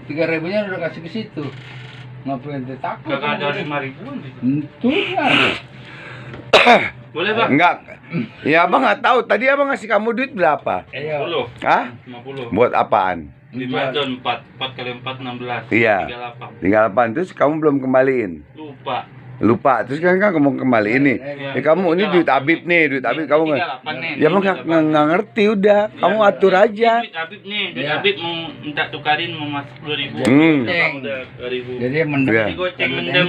3.000-nya udah kasih ke situ. Ngapain ente takut? Gak ada 5.000 Itu kan. Boleh bang? Enggak. Ya abang nggak tahu. Tadi abang ngasih kamu duit berapa? 50. Hah? 50. Buat apaan? Di Madon 4 kali 4 16. Iya. 38. Tinggal apaan? Terus kamu belum kembaliin? Lupa. Terus kan kamu kembali ini. Kamu ini duit Habib nih, duit Habib kamu nggak? 38 nih. Ya emang nggak ngerti udah. Kamu atur aja. Duit Habib nih. Duit Habib mau minta tukarin mau masuk 2.000. Ceng. Udah 2.000. Jadi mendem. Iya. Digoceng mendem.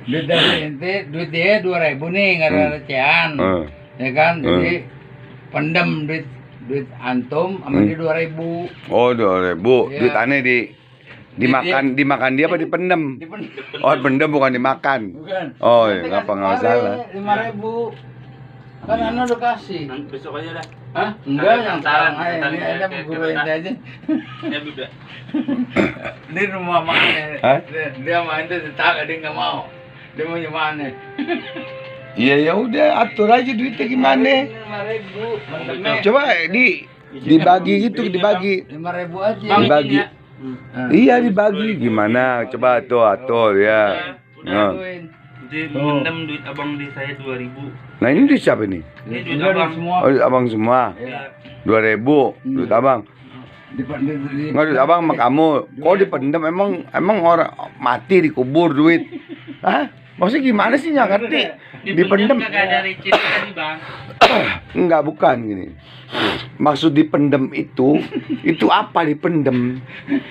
Duit dari ente, duit dia 2.000 nih, nggak ada recehan. Ya kan? Jadi pendem duit antum sama dia 2.000. Oh 2.000. Iya. Duit aneh dimakan dia apa dipendem? Dipendem. Oh pendem bukan dimakan. Bukan. Oh ya Nanti nggak kasih masalah. 5.000. Kan Ana udah kasih. Nanti besok aja dah. Hah? Enggak, yang Santaran, sekarang aja. Ini ada kayak guru kita. ente aja. Ya udah. Di rumah mana? Hah? Dia main itu tetangga dia nggak mau. Dia mau gimana? Iya ya udah atur aja duitnya gimana? 5.000. Mendemnya. Coba dibagi gitu dibagi. 5.000 aja. Bang, Dibagi. ini ya. Iya dibagi gimana? Coba tuh atur ya. Udah. Nah. Di mendem duit abang di saya 2.000. Nah ini duit siapa nih? Ini duit Enggak, abang. semua. Oh duit abang semua. Iya. 2.000 duit abang. Nggak duit abang sama kamu. Kok dipendem emang orang mati dikubur duit? Hah? Maksudnya gimana sih nggak ngerti? Dipendem? Kagak ada receh tadi bang. Enggak bukan gini. Maksud dipendem itu apa dipendem?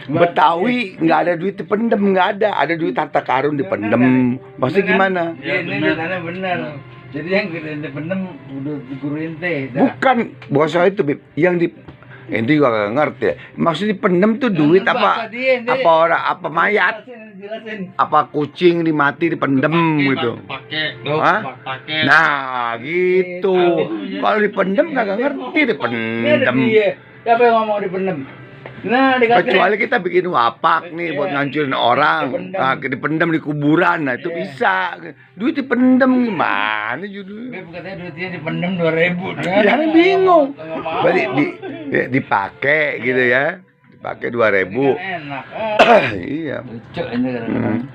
Betawi nggak ada duit dipendem, nggak ada. Ada duit harta karun dipendem. Maksudnya gimana? Ya, ini ditanya benar. Jadi yang ente pendem udah guru ente. Bukan, bukan soal itu, Bib. Yang di ente juga gak ngerti ya. Maksud dipendem tuh duit apa? Apa orang, apa mayat? Jelasin. Apa kucing dimati dipendem gitu? Pakai. Hah? Pakai. Nah, gitu. Kalau dipendem kagak ngerti Ini ada dipendem. dia. Siapa yang ngomong dipendem? Nah, dikasih. Kecuali kita bikin wapak nih buat ngancurin orang. Dipendem. Nah, dipendem di kuburan. Nah, itu bisa. Duit dipendem gimana judulnya? Beb katanya duitnya dipendem 2.000. Jangan bingung. Berarti dipakai gitu ya. Dipakai 2.000. Enak. Iya. Lucu ini kadang-kadang.